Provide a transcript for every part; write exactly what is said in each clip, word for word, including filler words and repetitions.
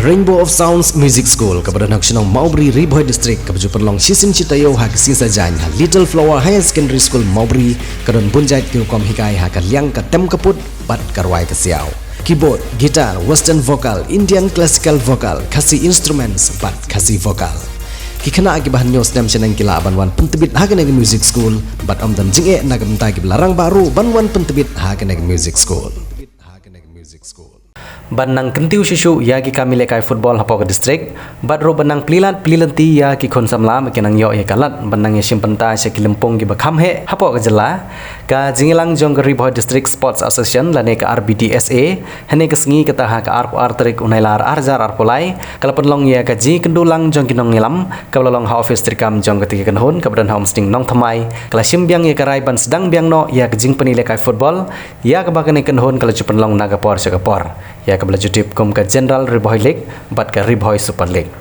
Rainbow of Sounds Music School, kaba don ha ka shnong Mawbri, Ri Bhoi District, kaba ju pynlong shisien shi taïew ha ka sngi Saitjaiñ ha Little Flower Higher Secondary School Mawbri, ka don bun jait ki rukom hikai ha ka liang ka tem ka put bad ka rwai ka siaw. Keyboard, guitar, western vocal, Indian classical vocal, Khasi instruments bad Khasi vocal. Ki khynnah kiba hynñiew snem shaneng ki lah ban wan pyntbit ha kane ka music school, bad ym don jingeh na ka bynta kiba la rangbah ruh ban wan pyntbit ha kane ka music school. Ban nang kyntiew shuh shuh ïa ki kam ïalehkai football hapoh ka district, bad ruh ban nang plie lad plie lynti ïa ki khun samla ba kin nang ïoh ïa ka lad ban nang ïashim bynta sha ki lympung kiba kham heh hapoh ka jylla, ka jingïalang jong ka Ri Bhoi District Sports Association lane ka R B D S A, hynne ka sngi, kata ha ka arphew ar tarik u Nailar ar hajar arphew lai, ka la pynlong ïa ka jingïakynduh lang jong ki nongïalam, kaba la long ha office treikam jong katei ka kynhun kaba don ha Umsning Nongthymmai, ka la shim biang ïa ka rai ban sdang biang noh ïa ka jingpynïalehkai football, ïa kaba kane ka kynhun ka la ju pynlong na ka por sha ka por, ïa kaba la ju tip kum ka General Ri Bhoi League bad ka Ri Bhoi Super League.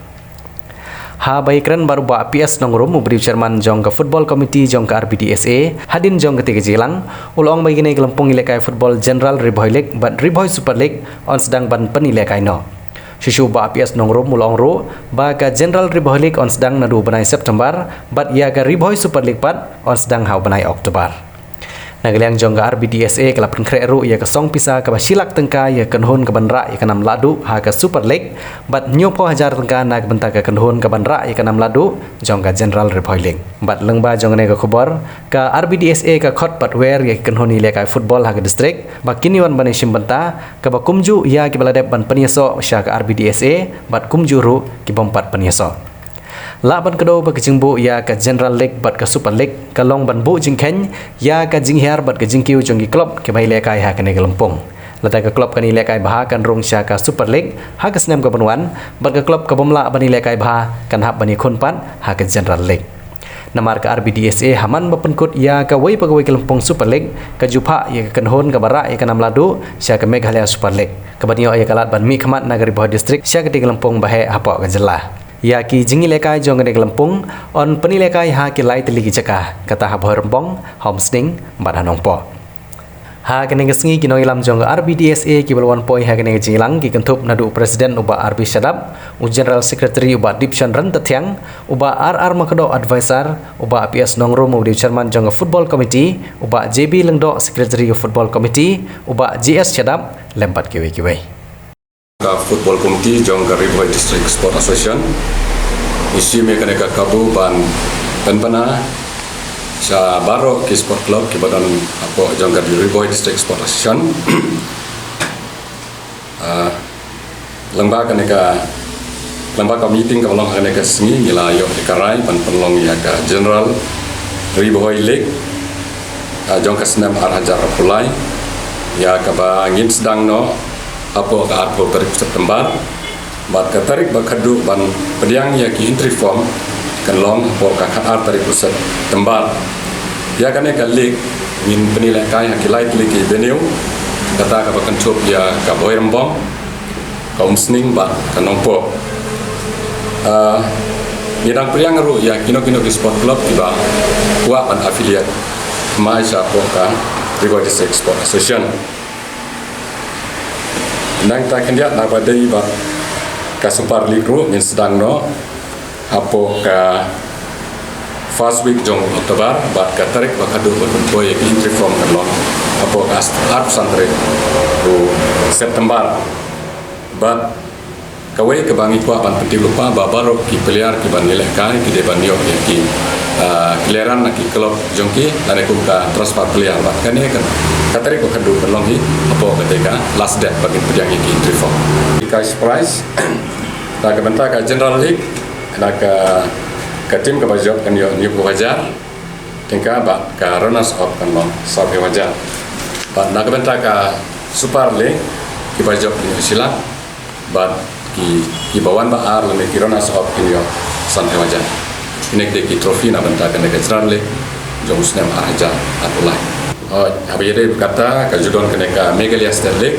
Haba ïakren bad u Bah P S Nongrum, uba dei u chairman jong ka football committee jong ka R B D S A, hadien jong katei ka jingïalang, u la ong ba ïa kane ka lympung ïalehkai football General Ri Bhoi League bad Ri Bhoi Super League yn sdang ban pynïalehkai noh. Shuh shuh u Bah P S Nongrum u la ong ruh ba ka General Ri Bhoi League yn sdang naduh u bnai September, bad ïa ka Ri Bhoi Super League pat yn sdang ha u bnai October. Na ka liang jong ka R B D S A ka la pynkhreh ruh ïa ka song pisa kaba shi lak tyngka ïa ka kynhun kaban rah ïa ka nam lahduh ha ka Super League, bad hynñiewphew hajar tyngka na ka bynta ka kynhun kaban rah ïa ka nam lahduh jong ka General Ri Bhoi League. Bad lyngba jong kane ka khubor, ka R B D S A ka khot pat wer ïa ki kynhun ïalehkai football ha ka district ba kin ïa wan ban ïashim bynta, kaba kumjuh ïa kiba la dep ban pynïasoh sha ka R B D S A, bad kumjuh ruh ki bym pat pynïasoh. Lah ban kdew ba ka jingbuh ïa ka General League bad ka Super League ka long ban buh jingkheiñ ïa ka jinghiar bad ka jingkiew jong ki club kiba ïalehkai ha kane ka lympung. Lada ka club kan ïalehkai bha, kan rung sha ka Super League ha ka snem kaban wan, bad ka club ka bym lah ban ïalehkai bha kan hap ban ïakhun pat ha ka General League. Namar ka R B D S A ha man ba pynkut ïa kawei pa kawei ka lympung Super League, ka ju phah ïa ka kynhun kaba rah ïa ka nam lahduh sha ka Meghalaya Super League, kaban ïoh ïa ka lad ban mihkhmat na ka Ri Bhoi District sha katei ka lympung ba heh hapoh ka jylla. Ïa ki jingïalehkai jong kane ka lympung yn pynïalehkai ha ki lai tylli ki jaka, kata ha Bhoirymbong, ha Umsning bad ha Nongpoh. Ha kane ka sngi, ki nongïalam jong ka R B D S A kiba la wan poi ha kane ka jingïalang ki kynthup naduh u President u Bah R B Shadap, u General Secretary u Bah Dipshan Ryntathiang, u Bah R R Makdoh, Advisor, u Bah P S Nongrum uba dei u Chairman jong ka Football Committee, u Bah J B Lyngdoh, Secretary ka Football Committee, u Bah J S Shadap, lem bad kiwei kiwei. Ka Football Committee jong ka Ri Bhoi District Sport Association, ngi shim ïa kane ka kabu ban pynbna sha baroh ki sport club kiba don hapoh jong ka Ri Bhoi District Sport Association. Ah, lyngba kane ka, lyngba ka meeting kaba long ha kane ka sngi, ngi la ïoh ïa ka rai ban pynlong ïa ka General Ri Bhoi League, ah, jong ka snem ar hajar arphew lai, ïa kaba ngin sdang noh hapoh ka arphew tarik September, bad ka tarik ba khatduh ban pdiang ïa ki entry form kan long hapoh ka khatar tarik u September. Ïa kane ka league ngin pynïalehkai ha ki lai tylli ki venue, kata kaba kynthup ïa ka Bhoirymbong, ka Umsning bad ka Nongpoh. Ah, ngi dang pdiang ruh ïa kino kino ki sport club kiba kwah ban affiliate thymmai shapoh ka Ri Bhoi District Sport Association. Nangta khyndiat, naba dei bad ka Super League ruh ngin sdang noh hapoh ka first week jong October, bad ka tarik ba khatduh ban pynpoi ïa ki entry form kan long hapoh ka arphew san tarik u September. Bad kawei kaba ngi kwah ban pyntip lypa ba baroh ki player kiban ïalehkai ki dei ban ïoh ïa ki, ah, clearance na ki club jong ki, lane kum ka transfer player, bad kane ka, ka tarik ba khatduh kan long hi hapoh katei ka last date ba kin pdiang ïa ki entry form. Ki cash prize, na ka bynta ka General League, na ka, ka team kaba jop kan ïoh hynñiewphew hajar tyngka, bad ka runners up kan long sawphew hajar. Bad na ka bynta ka Super League, kiba jop kin ïoh shi lak, bad ki, kiba wan ba ar lane ki runners up kin ïoh sanphew hajar. Kine ki dei ki trophy na bynta kane ka General League jong u snem ar hajar arphew lai. Oh, haba ïadei bad kata, ka ju don kane ka Meghalaya State League,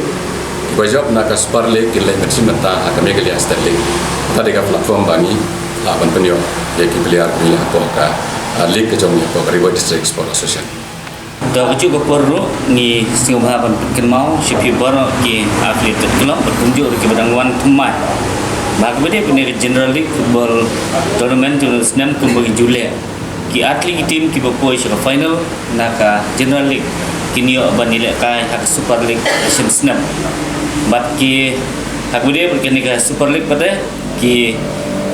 kiba jop na ka Super League kin leit ban shim bynta ha ka Meghalaya State League. Kata dei ka platform ba ngi lah ban pynïoh ïa ki player kiba ïaleh hapoh ka, ah, league ka jong ngi hapoh ka Ri Bhoi District Sport Association. Te ha kajuh ka por ruh ngi sngewbha ban pynkynmaw sha phi baroh ki affiliated club bad kumjuh ruh kiba dang wan thymmai Ba kaba dei bad kane ka General League Football Tournament jong u snem kumba ngi ju leh, ki artylli ki team kiba poi sha ka final na ka General League kin ïoh ban ïalehkai ha ka Super League ha ka snem. Bad ki, ha kaba dei bad kane ka Super League pat, ki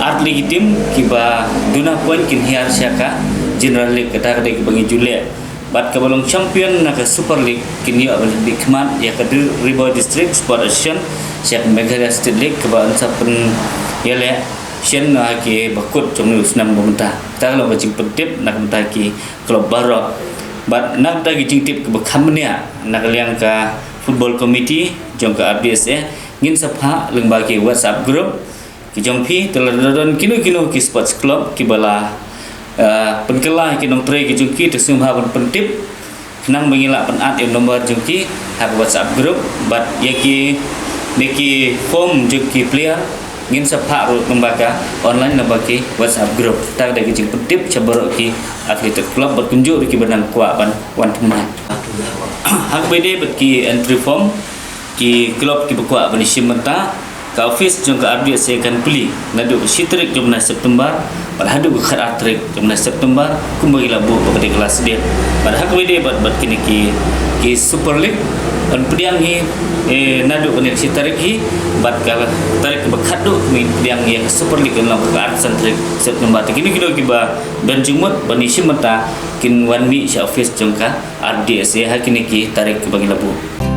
artylli ki team kiba duna point kin hiar sha ka General League, kata ka dei kaba ngi ju leh. Bad kaba long champion na ka Super League kin ïoh ban bit khmat ïa ka Ri-, Ri Bhoi District Sport Association sha ka Meghalaya State League, kaba yn sa pynïaleh shen ha kiba kut jong u snem ba mynta. Kata ka long ka jingpyntip na ka bynta ki club baroh. Bad na ka bynta ki jingtip kiba kham bniah na ka liang ka Football Committee jong ka R D S A, ngin sa phah lyngba ki WhatsApp group ki jong phi, te lada don kino kino ki sports club kiba la, eh, pynkylla ki nongtrei ki jong ki, te sngewbha ban pyntip khnang ba ngin lah pyn-add ïa u number jong ki ha ka WhatsApp group. Bad ïa ki, ïa ki form jong ki player ngin sa phah ruh lyngba ka online, lyngba ki WhatsApp group. Kata ka dei ka jingpyntip sha baroh ki athletic club bad kumjuh ruh kiba nang kwah ban wan thymmai. Ha kaba dei bad ki entry form, ki club kiba kwah ban ïashim bynta, ka office jong ka R D S A kan plie naduh ka shi tarik jong u bnai September bad haduh ka khatar tarik jong u bnai September kumba ngi la buh bad ka dei ka last date. Bad ha kaba dei bad, bad kine ki, ki Super League, yn pdiang hi, eh, naduh kane ka shi tarik hi bad ka tarik kaba khatduh ngin pdiang ïa ka Super League, kan long ka arphew san tarik September. Te kino kino kiba don jingmut ban ïashim bynta kin wan mih sha office jong ka R D S A ha kine ki tarik kiba ngi la buh.